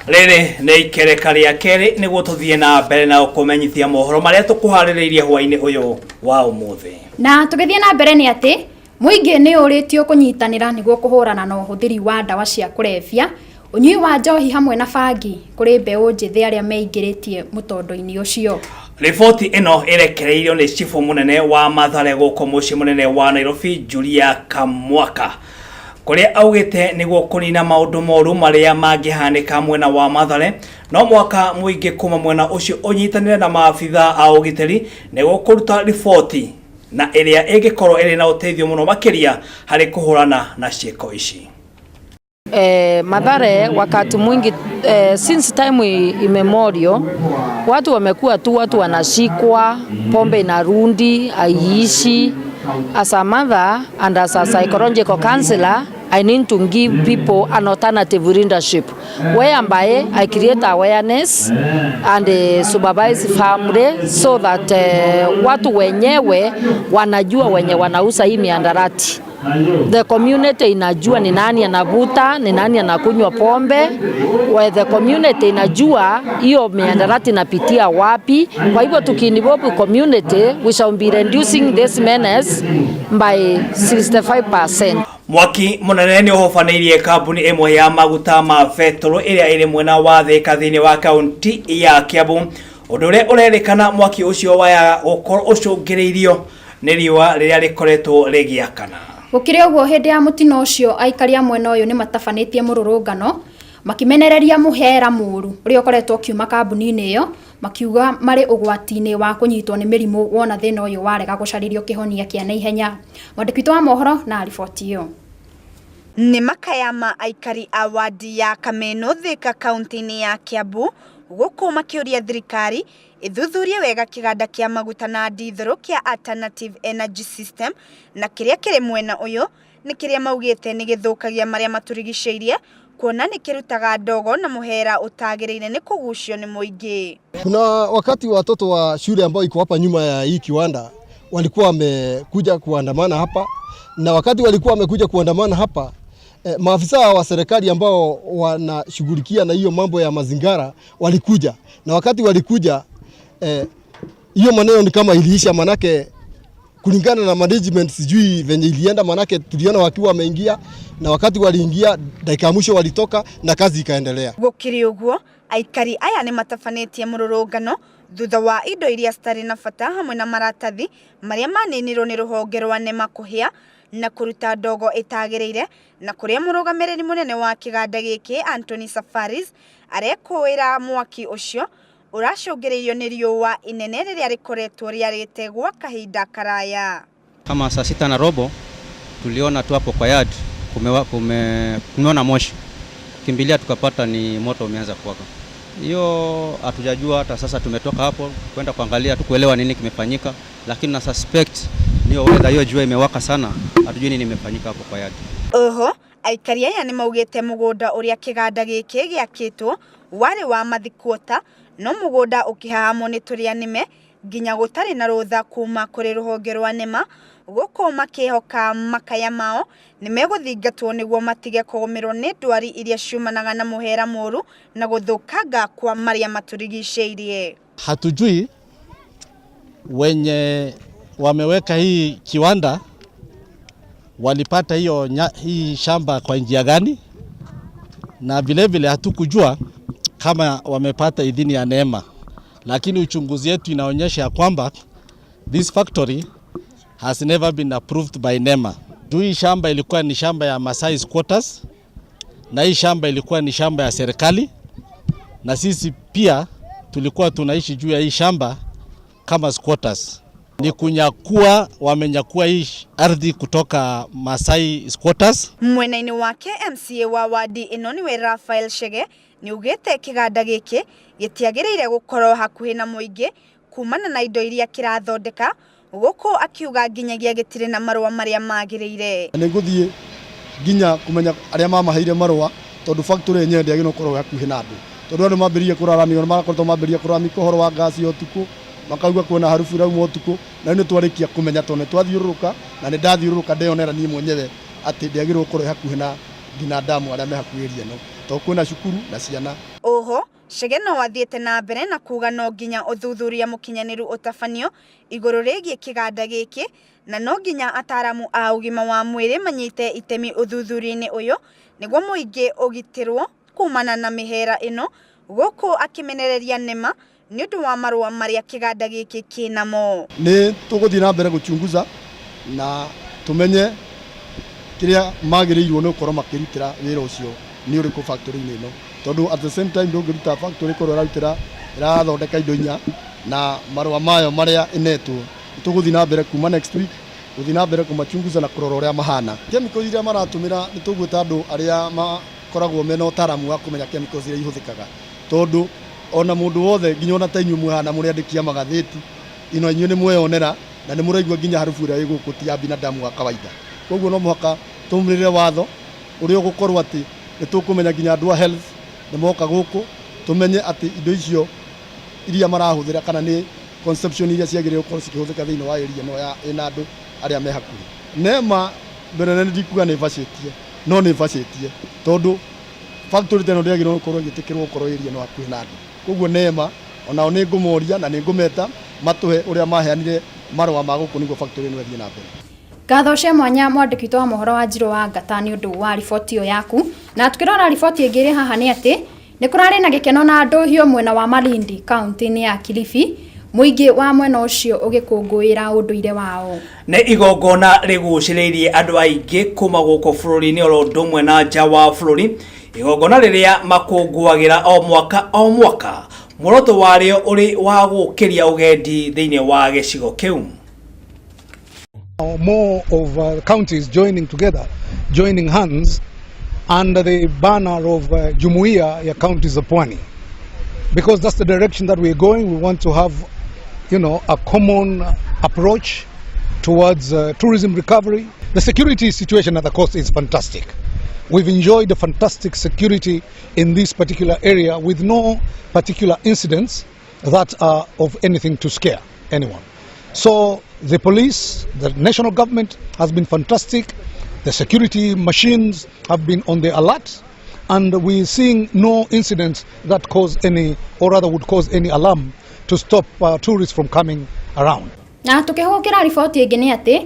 Rĩrĩ nĩ ikereka rĩa kerĩ nĩguo tũthiĩ na mbere na kũmenyithia mohoro marĩa tũkũharĩrĩirie hwaĩ-inĩ ũyũ wa ũmũthĩ. Na tũgĩthiĩ na mbere nĩ atĩ mũingĩ nĩ ũrĩtio kũnyitanĩra nĩguo kũhũrana na ũhũthĩri wa ndawa cia kũrebia, ũnyui wa njohi hamwe na bangi kũrĩ mbeũ njĩthĩ arĩa meingĩrĩtie mũtondo-inĩ ũcio. Riboti ĩno ĩrekereirio nĩ cibũ mũnene wa Mathare gũkũ mũciĩ mũnene wa Nairobi, Julia Kamwaka, kũrĩa augĩte nĩguo kũnina maũndũ moru marĩa mangĩhanĩka mwena wa Mathare, no mwaka mũingĩ kuma mwena ũcio ũnyitanĩre na maabitha a ũgitĩri nĩguo kũruta riboti na ĩrĩa ĩngĩkorwo ĩrĩ na ũteithio mũno makĩria harĩ kũhũrana na ciĩko ici. Mathare wakati mwingi, since time immemorial, watu wamekuwa tu watu wanashikwa, pombe inarundi haiishi. As a mother and as a psychological counselor, I need to give people an alternative leadership whereby I create awareness and supervise family so that watu wenyewe wanajua wenye wanauza hii mihadarati. The community inajua ni nani anavuta, ni nani anakunywa pombe. Where the community inajua hiyo mihadarati inapitia wapi. Kwa hivyo tukiinvolve community, we shall be reducing this menace by 65%. Mwaki mũnene nĩ ũhobanĩirie kambuni ĩmwe ya maguta ma betũrũ ĩrĩa ĩrĩ mwena wa Thĩka thĩinĩ wa kaunti ya Kiambu, ũndũ ũrĩa ũrerĩkana mwaki ũcio waya gũkorwo ũcũngĩrĩirio nĩ riũa rĩrĩa rĩkoretwo rĩgĩakana. Gũkĩrĩ ũguo, hĩndĩ ya mũtino ũcio aikari a mwena ũyũ nĩ matabanĩtie mũrũrũngano makĩmenereria mũhera mũru ũrĩa ũkoretwo ũkiuma kambuni-inĩ ĩyo, makiuga marĩ ũgwati-inĩ wa kũnyitwo nĩ mĩrimũ wona thĩna ũyũ warega gũcarĩrio kĩhonia kĩa naihenya. Mwandĩki witũ wa mohoro na riboti ĩyo. Nĩ makaya ma aikari a wadi ya Kameno, Thika, kaunti-inĩ ya Kiambu, gũkũ makĩũria thirikari ĩthuthurie wega kĩganda kĩa maguta na ndithũrũ kĩa Alternative Energy System na kĩrĩa kĩrĩ mwena ũyũ nĩ kĩrĩa maugĩte nĩ gĩthũkagia marĩa matũrigicĩirie, kuona nĩ kĩrutaga ndogo na mũhera ũtagĩrĩire nĩ kũgucio nĩ mũingĩ. Kuna wakati watoto wa shule ambao iko hapa nyuma ya hii kiwanda walikuwa wamekuja kuandamana hapa, na wakati walikuwa wamekuja kuandamana hapa, maafisa wa serikali ambao wanashughulikia na hiyo mambo ya mazingara walikuja, na wakati walikuja, hiyo maneno ni kama iliisha, manake kulingana na management sijui venye ilienda, manake tuliona wakiwa wameingia, na wakati waliingia, dakika ya mwisho walitoka na kazi ikaendelea. Gũkĩrĩ ũguo, aikari aya nĩ matabanĩtie mũrũrũngano thutha wa indo iria citarĩ na bata hamwe na maratathi marĩa maninirwo nĩ rũhonge rwa NEMA kũhĩa na kũruta ndogo ĩtagĩrĩire, na kũrĩa mũrũgamĩrĩri mũnene wa kĩganda gĩkĩ Anthony Safaris arekũĩra mwaki ũcio ũracũngĩrĩirio nĩ riũa inene rĩrĩa rĩkoretwo rĩarĩte gwa kahinda karaya. Kama saa 6:15 tuliona tu hapo kwa yard tumeona moshi, kimbilia tukapata ni moto umeanza kuwaka. Hiyo hatujajua hata sasa, tumetoka hapo kwenda kuangalia tu kuelewa nini kimefanyika, lakini na suspect niyo weather, hiyo jua imewaka sana, hatujui nini imefanyika hapo kwa yard. Oho aikari aya nĩ maugĩte mũgũnda ũrĩa kĩganda gĩkĩ gĩakĩtwo warĩ wa mathikuota, no mũgũnda ũkĩhahamwo nĩ tũrĩa nĩme nginya gũtarĩ na rũtha kuma kũrĩ rũhonge rwa NEMA, gũkũ makĩhoka makaya mao nĩ megũthingatwo nĩguo matige kũgũmĩrwo nĩ ndwari iria ciumanaga na mũhera mũru na gũthũkanga kwa marĩa matũrigicĩirie. Hatujui wenye wameweka hii kiwanda walipata hii shamba kwa njia gani, na vile vile hatukujua kama wamepata idhini ya NEMA, lakini uchunguzi yetu inaonyesha ya kwamba this factory has never been approved by NEMA. Juu hii shamba ilikuwa ni shamba ya Masai squatters, na hii shamba ilikuwa ni shamba ya serikali, na sisi pia tulikuwa tunaishi juu ya hii shamba kama squatters. Ni kunyakua, wamenyakua hii ardhi kutoka Masai squatters. Mwena-inĩ wake, MCA wa wadi ĩno nĩwe Raphael Chege nĩ augĩte kĩganda gĩkĩ gĩtiagĩrĩire gũkorwo hakuhĩ na mũingĩ kumana na indo iria kĩrathondeka, gũkũ akiuga nginyagia gĩtirĩ na marũa marĩa magĩrĩire. Nĩ ngũthiĩ nginya kũmenya arĩa mamaheire marũa, tondũ factory yenyewe ndĩagĩrĩirwo gũkorwo hakuhĩ na andũ, tondũ andũ mambĩrĩria kũraramika, nĩ marakoretwo mambĩrĩria kũraramika ũhoro wa ngasi ya ũtukũ, makauga kwĩna harufu ĩrauma ũtukũ, na rĩu nĩ twarĩkia kũmenya tondũ nĩ twathiũrũrũka na nĩ ndathiũrũrũka ndeyonera niĩ mwenyewe atĩ ndĩagĩrĩirwo gũkorwo ĩ hakuhĩ na binadamu arĩa me hakuhĩ area ĩno, tondũ kwĩna cukuru na ciana. Oho Chege no athiĩte na mbere na kuga no nginya ũthuthuria mũkinyanĩru ũtabanio igũrũ rĩgiĩ kĩganda gĩkĩ na no nginya ataramu a ũgima wa mwĩrĩ manyite itemi ũthuthuria-inĩ ũyũ nĩguo mũingĩ ũgitĩrwo kumana na mĩhera ĩno, gũkũ akĩmenereria NEMA nĩ ũndũ wa marũa marĩa kĩganda gĩkĩ kĩnamo. Nĩ tũgũthiĩ na mbere gũchunguza na tũmenye kĩrĩa magĩrĩirwo nĩ gũkorwo makĩrutĩra wĩra ũcio nĩ ũrĩkũ factory-inĩ ĩno, tondũ at the same time ndũngĩruta factory korwo ĩrarutĩra ĩrathondeka indo inya na marũa mayo marĩa ĩnetwo. Tũgũthiĩ na mbere kuma next week gũthiĩ na mbere kũmachunguza na kũrora ũrĩa mahana. Chemicals iria maratũmĩra nĩ tũgwĩta andũ arĩa makoragwo mena ũtaramu wa kũmenya chemicals iria ihũthĩkaga, tondũ ona mũndũ wothe nginya ona ta inyuĩ mwĩhana mũrĩ andĩki a magathĩti ino inyuĩ nĩ mweyonera na nĩ mũraigua nginya harubu ĩrĩa ĩ gũkũ ti ya binadamu wa kawaida. Koguo no mũhaka tũrũmĩrĩre watho ũrĩa ũgũkorwo atĩ nĩ tũkũmenya nginya andũ a health nĩ moka gũkũ tũmenye atĩ indo icio iria marahũthĩra kana nĩ conception iria ciagĩrĩirwo gũkorwo cikĩhũthĩka thĩinĩ wa area ĩno ya ĩna andũ arĩa me hakuhĩ. NEMA mbere nene ndikuga nĩ ĩbacĩtie, no nĩ ĩbacĩtie tondũ factory ta ĩno ndĩagĩrĩirwo gũkorwo ĩgĩtĩkĩrwo gũkorwo area ĩno hakuhĩ na andũ. Koguo NEMA onao nĩ ngũmoria na nĩ ngũmeta matũhe ũrĩa maheanire marũa ma gũkũ nĩguo factory ĩno ĩthiĩ na mbere. Ngatho cia mwanya mwandĩki witũ wa mohoro wa Njirũ wa Ngata nĩ ũndũ wa riboti ĩyo yaku. Na tukĩrora riboti ĩngĩ ĩrĩ haha nĩ atĩ nĩ kũrarĩ na gĩkeno na ndũhio mwena wa Malindi kaunti-inĩ ya Kilifi, mũingĩ wa mwena ũcio ũgĩkũngũĩra ũndũire wao. Nĩ igongona rĩgucĩrĩirie andũ aingĩ kuma gũkũ bũrũri-inĩ oro ũndũ ũmwe na nja wa bũrũri, igongona rĩrĩa makũngũagĩra o mwaka o mwaka, muoroto warĩo ũrĩ wa gũkĩria ũgendi thĩinĩ wa gĩcigo kĩu. More of counties joining together, joining hands under the banner of Jumuiya ya Counties za Pwani, because that's the direction that we're going. We want to have a common approach towards tourism recovery. The security situation at the coast is fantastic. We've enjoyed a fantastic security in this particular area with no particular incidents that are of anything to scare anyone. So the police, the national government has been fantastic. The security machines have been on the alert, and we're seeing no incidents that cause any, or rather would cause any alarm to stop tourists from coming around. Na tukĩhũgũkĩra riboti ĩngĩ nĩ atĩ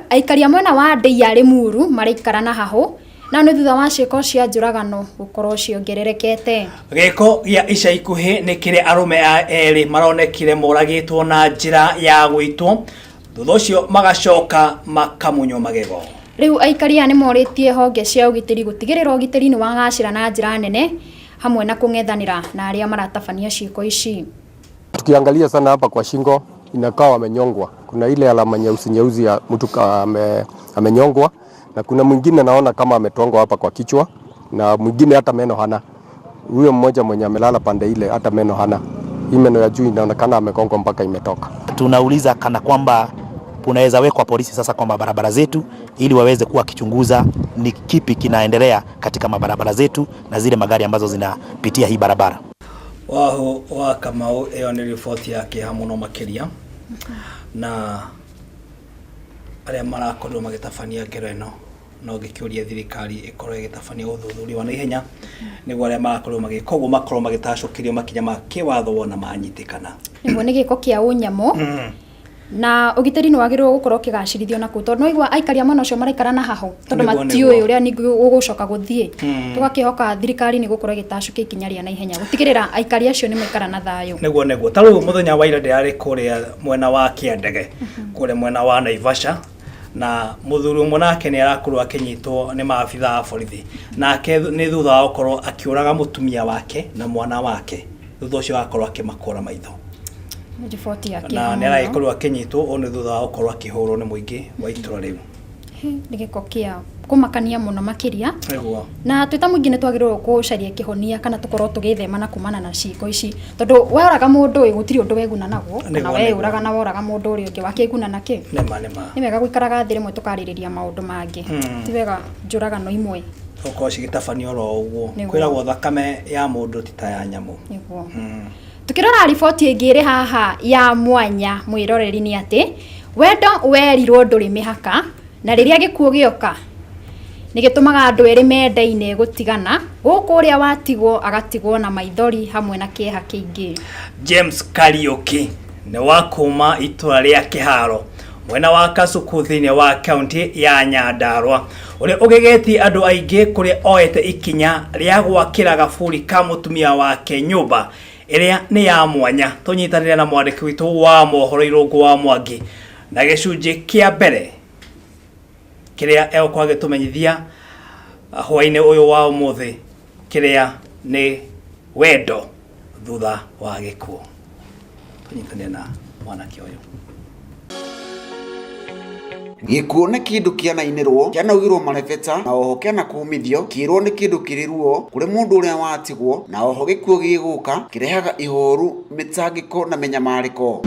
aikari a mwena wa Ndeiya Limuru maraikara na hahũ na nĩ thutha wa ciĩko cia njũragano gũkorwo ciongererekete. Gĩko gĩa ica ikuhĩ nĩ kĩrĩa arũme a erĩ maronekire moragĩtwo na njĩra ya gũitwo, thutha ũcio magacoka makamunywo magego. Rĩu aikari aya nĩ morĩtie honge cia ũgitĩri gũtigĩrĩra ũgitĩri nĩ wagacĩra na njĩra nene hamwe na kũng'ethanĩra na arĩa maratabania ciĩko ici. Tukiangalia sana hapa kwa shingo inakaa wamenyongwa. Kuna ile alama nyeusi nyeusi ya mtu amenyongwa, na kuna mwingine naona kama ametongwa hapa kwa kichwa, na mwingine hata meno hana. Huyo mmoja mwenye amelala pande ile hata meno hana. Hii meno ya juu inaonekana amegongwa mpaka imetoka. Tunauliza kana kwamba kunaweza wekwa polisi sasa kwa mabarabara zetu ili waweze kuwa wakichunguza ni kipi kinaendelea katika mabarabara zetu na zile magari ambazo zinapitia hii barabara. Wahu wa Kamau, ĩyo nĩ riboti ya kĩeha mũno makĩria na arĩa marakorirwo magĩtabania ngero ĩno, no ngĩkĩũria thirikari ĩkorwo ĩgĩtabania ũthuthuria wa naihenya nĩguo arĩa marakorirwo magĩka ũguo makorwo magĩtacũkĩrio makinya ma kĩwatho wona manyitĩkana. Nĩguo, nĩ gĩko kĩa ũnyamũ na ũgitĩri nĩ wagĩrĩirwo gũkorwo ũkĩgacĩrithio na kũu, tondũ no igua aikari a mwena ũcio maraikara na hahũ tondũ matiũĩ ũrĩa ningĩ gũgũcoka gũthiĩ. Tũgakĩhoka thirikari nĩ gũkorwo ĩgĩtacũkia ikinya rĩa naihenya gũtigĩrĩra aikari acio nĩ maikara na thayũ. Nĩguo, ta rĩu mũthenya wa ira ndĩrarĩ kũrĩa mwena wa Kĩandege, kũrĩa mwena wa Naivasha, na mũthuri ũmwe nake nĩ arakorwo akĩnyitwo nĩ maabitha a borithi, nake nĩ thutha wa gũkorwo akĩũraga mũtumia wake na mwana wake, thutha ũcio agakorwo akĩmakũra maitho. Nĩ riboti ya na kĩeha nĩ mũno. Aragĩkorwo akĩnyitwo ũũ nĩ thutha wa gũkorwo akĩhũrwo nĩ mũingĩ wa itũra rĩu. Nĩ gĩko kĩa kũmakania mũno makĩria. Na twĩ ta mũingĩ nĩ twagĩrĩirwo gũcaria kĩhonia kana tũkorwo tũgĩthema na kumana na ciĩko ici, tondũ woraga mũndũ ĩ gũtirĩ ũndũ weguna naguo, kana weũraga na woraga mũndũ ũrĩa ũngĩ wakĩguna nakĩ? Nĩma nĩma. Nĩ wega gũikaraga thĩ rĩmwe tũkarĩrĩria maũndũ mangĩ. Ti wega njũragano imwe gũkorwo cigĩtabanio oro ũguo. Kwĩragwo thakame ya mũndũ ti ta ya nyamũ. Nĩguo. Tukĩrora riboti ĩngĩ ĩrĩ haha ya mwanya mwĩroreri nĩ atĩ wendo werirwo ndũrĩ mĩhaka, na rĩrĩa gĩkuũ gĩoka Nĩ gĩtũmaga andũ erĩ mendaine gũtigana, gũkũ ũrĩa watigwo agatigwo na maithori hamwe na kĩeha kĩingĩ. James Kariuki nĩ wa kuma itũra rĩa Kĩharo mwena wa Kasuku thĩinĩ wa kaunti ya Nyandarua ũrĩa ũgegetie andũ aingĩ kũrĩa oete ikinya rĩa gwakĩra gaburi ka mũtumia wake nyũmba ĩrĩa nĩ ya mwanya. Tũnyitanĩre na mwandĩki witũ wa mohoro Irũngũ wa Mwangi na gĩcunjĩ kĩa mbere kĩrĩa egũkorwo agĩtũmenyithia hwainĩ ũyũ wa ũmũthĩ kĩrĩa nĩ wendo thutha wa gĩkuũ. Tũnyitanĩre na mwanake ũyũ. Gĩkuũ nĩ kĩndũ kĩanainĩrwo, kĩanaugĩrwo marebeta na oho kĩanakũmithio, kĩrwo nĩ kĩndũ kĩrĩ ruo kũrĩ mũndũ ũrĩa watigwo, na oho gĩkuũ gĩgũka kĩrehaga ihoru, mĩtangĩko na mĩnyamarĩko.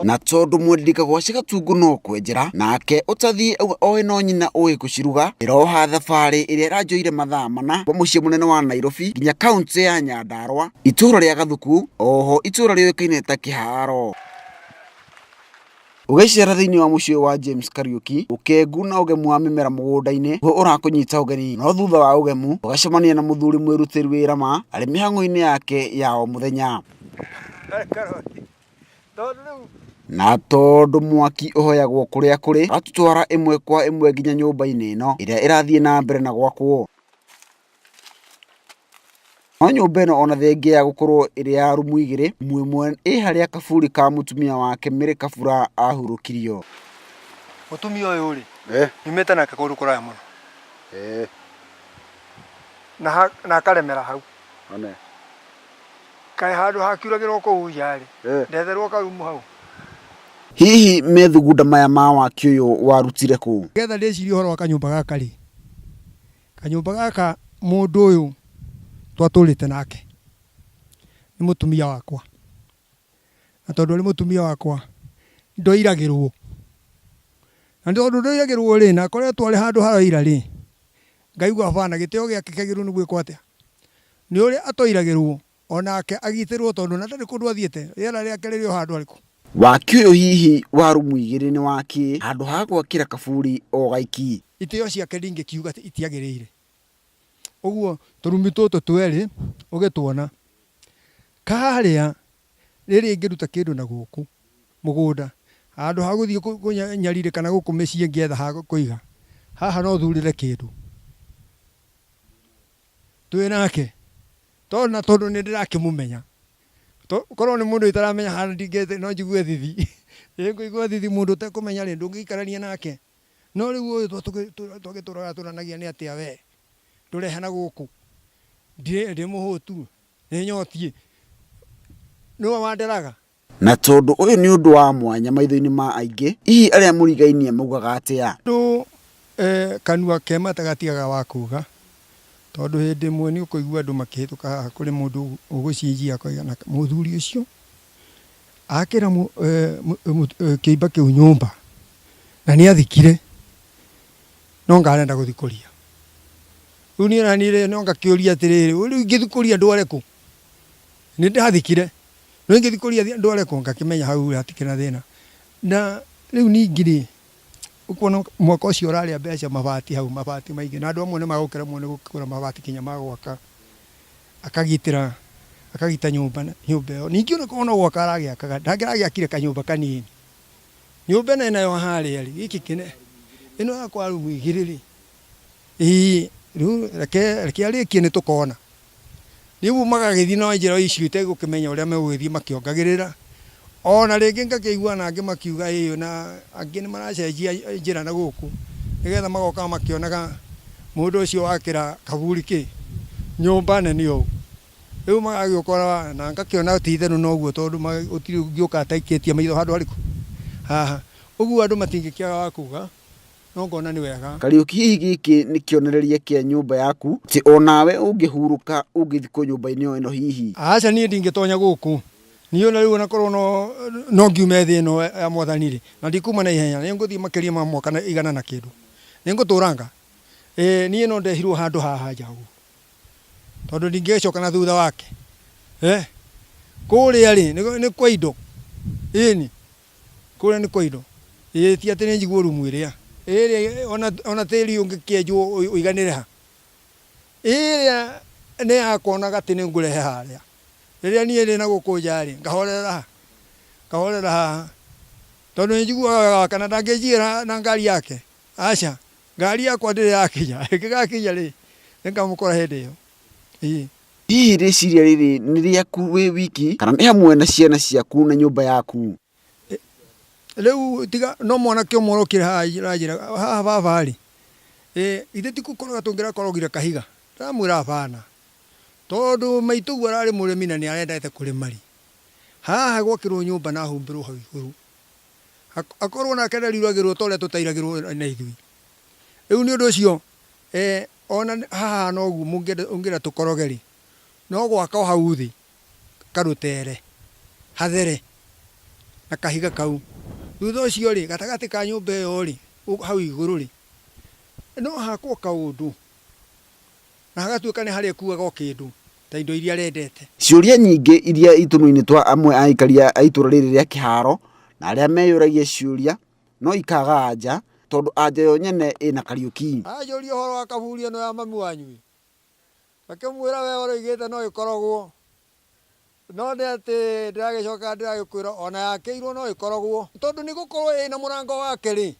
Na tondũ mwendi kagwaci gatungu no kwenjera nake ũtathiĩ auga oĩ no nyina ũĩ kũciruga, ĩroha thabarĩ ĩrĩa ĩranjoire mathaa mana kwa mũciĩ mũnene wa Nairobi nginya kaũntĩ ya Nyandarua, itũũra rĩa Gathuku, oho itũũra rĩũĩkaine ta Kĩharo. Ũgĩcera thĩinĩ wa mũciĩ wa James Kariuki, ũkengu na ũgemu wa mĩmera mũgũnda-inĩ nĩguo ũrakũnyita ũgeni, no thutha wa ũgemu ũgacemania na mũthuri mwĩrutĩri wĩra ma arĩ mĩhang'o-inĩ yake ya o mũthenya. Na tondũ mwaki ũhoyagwo kũrĩa kũrĩ, ũratũtwara ĩmwe kwa ĩmwe nginya nyũmba-inĩ ĩno ĩrĩa ĩrathiĩ na mbere na gwakwo. No nyũmba ĩno ona thengia ya gũkorwo ĩrĩ ya rumu igĩrĩ, rumu ĩmwe ĩ harĩa kaburi ka mũtumia wake Mary Kabura ahurũkirio. Mũtumia ũyũ rĩ, nyumĩte nake kũndũ kũraya mũno na akaremera hau. Kaĩ handũ hakiuragĩrwo kũu nja rĩ, ndetherwo karumu hau. Hihi methugunda maya ma waki ũyũ warutire kũ? Nĩgetha ndĩcirie ũhoro wa kanyũmba gaka rĩ, kanyũmba gaka mũndũ ũyũ twatũrĩte nake nĩ mũtumia wakwa, na tondũ arĩ mũtumia wakwa ndoiragĩrwo, na tondũ ndoiragĩrwo rĩ, na akoretwo arĩ handũ haroira rĩ, ngaigua bana gĩtĩo gĩake kĩagĩrĩirwo nĩ gwĩkwo atĩa? Nĩ ũrĩa atoiragĩrwo onake agitĩrwo tondũ na ndarĩ kũndũ athiĩte, rĩera rĩake rĩrĩ o handũ arĩkũ. Waki ũyũ hihi wa rumu igĩrĩ nĩ wa kĩ handũ ha gwakĩra kaburi o gaiki? Itĩo ciake ndingĩkiuga atĩ itiagĩrĩire. Ũguo tũrumi tũtũ twerĩ ũgĩtuona, karĩa rĩrĩa ingĩruta kĩndũ na gũkũ mũgũnda, handũ ha gũthiĩ kũnyarirĩka na gũkũ mĩciĩ ngĩetha ha kũiga, haha no thurĩre kĩndũ. Twĩ nake, tondũ na tondũ nĩ ndĩrakĩmũmenya. Korwo nĩ mũndũ itaramenya haha ndingĩ no njigue thithi. Ĩ ngũigua thithi mũndũ ũtekũmenya rĩ, ndũngĩikarania nake. No rĩu ũyũ twagĩtũraga tũranagia nĩ atĩa we, ndũrehe na gũkũ, ndĩ mũhũtu, nĩ nyotiĩ, nĩwe wanderaga. Na tondũ ũyũ nĩ ũndũ wa mwanya maitho-inĩ ma aingĩ, hihi arĩa mũrigainie maugaga atĩa? Andũ kanua ke mata gatigaga wa kuga, tondũ hĩndĩ ĩmwe nĩ ũkũigua andũ makĩhĩtũka haha kũrĩ mũndũ ũgũcinjia akoiga na mũthuri ũcio akĩra kĩimba kĩu nyũmba na nĩ athikire no nga arenda gũthikũria. Rĩu niĩ naniĩ rĩ no ngakĩũria atĩrĩrĩ, rĩu ingĩthikũria ndware kũ? Nĩ ndathikire no ingĩthikũria ndware kũ? Ngakĩmenya hau hatikĩrĩ na thĩna. Na rĩu ningĩ rĩ, ũkuona mwaka ũcio ũrarĩa mbeca mabati hau, mabati maingĩ na andũ amwe nĩ magũkĩremwo nĩ gũkĩgũra mabati nginya ma gwaka, akagitĩra akagita nyũmba nyũmba ĩyo. Ningĩ ona korwo no gwaka aragĩakaga ndangĩragĩakire kanyũmba kanini. Nyũmba ĩno enayo harĩa rĩ, gĩkĩ kĩnene, ĩno yakwa rumu igĩrĩ rĩ, ĩĩ rĩu reke reke arĩkie nĩ tũkona. Rĩu magagĩthiĩ na njĩra icio itegũkĩmenya ũrĩa megũgĩthiĩ makĩongagĩrĩra. Ona rĩngĩ ngakĩigua ona angĩ makiuga ĩĩ na angĩ nĩ maracenjia njĩra na gũkũ nĩgetha magoka makĩonaga mũndũ ũcio wakĩra kaburi kĩ nyũmba nene ũũ. Rĩu magagĩũka na ngakĩona ti itherũ noguo tondũ gũtirĩ ũngĩũka ataikĩtie maitho handũ harĩkũ? Haha. Ũguo andũ matingĩkĩaga wa kuga no ngona nĩ wega. Kariũki hihi gĩkĩ nĩ kĩonereria kĩa nyũmba yaku atĩ onawe ũngĩhurũka ũngĩthikwo nyũmba-inĩ o ĩno hihi? Aca niĩ ndingĩtonya gũkũ. Niĩ ona rĩu onakorwo no no ngiume thĩ ĩno ya mwathani rĩ, na ndikuma na ihenya, nĩ ngũthiĩ makĩria ma mwaka igana na kĩndũ. Nĩ ngũtũranga. Ĩĩ niĩ no ndehirwo handũ haha nja ũguo tondũ ndingĩgĩcoka na thutha wake. Eh, kũrĩa rĩ nĩ kwa indo, ĩni kũrĩa nĩ kwa indo. Ĩĩ ti atĩ nĩ njiguo rumu ĩrĩa ĩrĩa ona tĩri ũngĩkĩenjwo ũiganĩre ha, ĩrĩa nĩ yakonaga atĩ nĩ ngũrehe harĩa. Rĩrĩa niĩ ndĩ na gũkũ nja rĩ, ngahorera ha? Ngahorera haha tondũ nĩ njiguaga wega wa kana ndangĩnjiyĩra na ngari yake, aca. Ngari yakwa ndĩrĩ yakinya, ĩngĩgakinya rĩ, nĩngamũkora hĩndĩ ĩyo. Ĩĩ. Hihi rĩciria rĩrĩ nĩ rĩaku wĩ wiki kana nĩ hamwe na ciana ciaku na nyũmba yaku? Rĩu tiga no mwanake ũmwe ũrokire haha aranjĩra, haha baba rĩ, ithe ti gũkoroga tũngĩrakorogire kahiga? Ndĩramwĩra hapana, tondũ maitũguo ararĩ mũrĩmi na nĩ arendete kũrĩma rĩ, haha gwakĩrwo nyũmba na humbĩrwo hau igũrũ, Akorwo nake ndariuragĩrwo ta ũrĩa tũtairagĩrwo na ithuĩ. Rĩu nĩ ũndũ ũcio ona haha noguo ũngĩenda tũkoroge-rĩ, no gwaka o hau thĩ karũtere hathere na kahiga kau. Thutha ũcio-rĩ, gatagatĩ ka nyũmba ĩyo-rĩ, hau igũrũ-rĩ, no hakwo kaũndũ. Na hagatuĩka nĩ harĩa ĩkuaga o kĩndũ, ta indo iria arendete. Ciũria nyingĩ iria i tũnua-inĩ twa amwe a aikari a itũra rĩrĩ rĩa Kĩharo na arĩa meyũragia ciũria no ikaga anja tondũ anja yo nyene ĩna Kariũki. Anjũria ũhoro wa kaburi ĩno ya mami wanyu ĩ, ngakĩmwĩra we ũroigĩte no ĩkorogwo, no nĩ atĩ ndĩragĩcoka ndĩragĩkwĩra ona yakĩirwo no ĩkorogwo. Tondũ nĩ gũkorwo ĩna mũrango wake rĩ,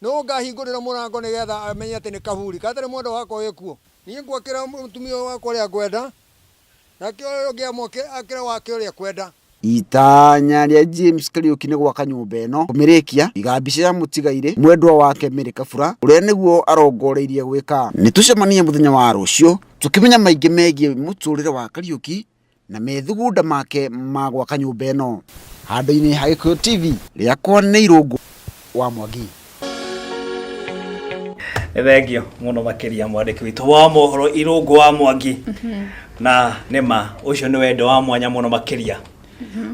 Nũ ngahingũrĩra mũrango nĩ getha amenye atĩ nĩ kaburi, gatarĩ mwendwa wakwa wĩ kuo? Niĩ ngwakĩra mũtumia ũyũ wakwa ũrĩa ngwenda, nake ũrĩa ũngĩ akĩre wake ũrĩa ekwenda. Itanya rĩa James Kariũki nĩ gwaka nyũmba ĩno, kũmĩrĩkia, kũiga mbica ya mũtigairĩ mwendwa wake Mary Kabura, ũrĩa nĩguo arongoreirie gwĩka. Nĩtũcemanie mũthenya wa rũciũ tũkĩmenya maingĩ megiĩ mũtũrĩre wa Kariũki na methugunda make ma gwaka nyũmba ĩno. Handũ-inĩ ha Gĩkũyũ TV, rĩakwa nĩ Irũngũ wa Mwangi. Nĩ thengio mũno makĩria mwandĩki witũ wa mohoro Irũngũ wa Mwangi. Na nĩ ma ũcio nĩ wendo wa mwanya mũno makĩria.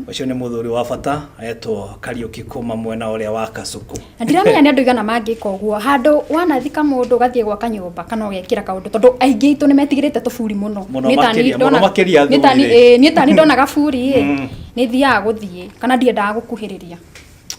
Ũcio nĩ mũthuri wa bata etwo Kariũki kuma mwena ũrĩa wa Kasuku. Na ndiramenya nĩ andũ aigana mangĩka ũguo handũ wanathika mũndũ ũgathiĩ gwaka nyũmba kana ũgekĩra kaũndũ tondũ aingĩ aitũ nĩ metigĩrĩte tũburi mũno. Mũno Niĩ tani makĩria, mũno ndona- makĩria niĩ tani- athuri rĩ. ĩĩ, niĩ tani ndona gaburi ĩ nĩ thiaga gũthiĩ kana ndiendaga gũkuhĩrĩria.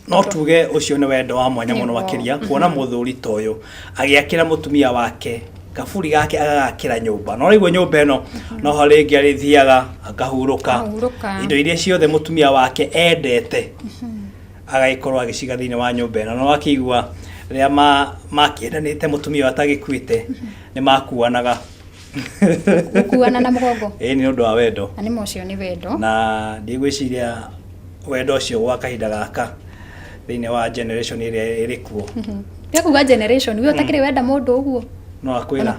No tuge ũcio nĩ wendo wa mwanya mũno Nĩguo. makĩria kuona mũthuri ta ũyũ agĩakĩra mũtumia wake kaburi gake agagakĩra nyũmba no rĩu nyũmba ĩno noho rĩngĩ arĩthiaga akahurũka Akahurũka. indo iria ciothe mũtumia wake endete agagĩkorwo agĩciga thĩinĩ wa nyũmba ĩno no akĩigua rĩrĩa makĩendanĩte mũtumia ũyũ atagĩkuĩte nĩ makuanaga. Gũkuana na mũgongo. Ĩĩ nĩ ũndũ wa wendo. Na nĩ ma ũcio nĩ wendo. Na ndigwĩciria wendo ũcio gwa kahinda gaka thĩinĩ wa generation ĩrĩa ĩrĩ kuo. Tiga kuga generation, we ũtakĩrĩ wenda mũndũ ũguo. No akwĩra.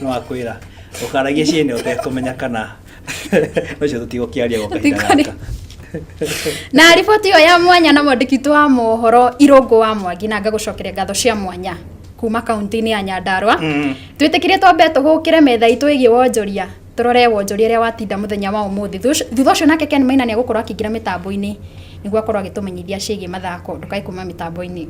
No akwĩra. Ndũkaragie ciene ũtekũmenya kana ũcio tũtigũkĩaria gwa kahinda gaka. Na riboti ĩyo ya mwanya na mwandĩki witũ wa mohoro Irũngũ wa Mwangi na ngagũcokeria ngatho cia mwanya kuma kaunti-inĩ ya Nyandarua. Twĩtĩkĩrie twambe tũgũkĩre metha itũ ĩgiĩ wonjoria tũrore wonjoria ũrĩa watinda mũthenya wa ũmũthĩ. Thutha ũcio nake Ken Maina nĩ egũkorwo akĩingĩra mĩtambo-inĩ nĩguo akorwo agĩtũmenyithia ciĩgiĩ mathako. Ndũkae kuma mĩtambo-inĩ.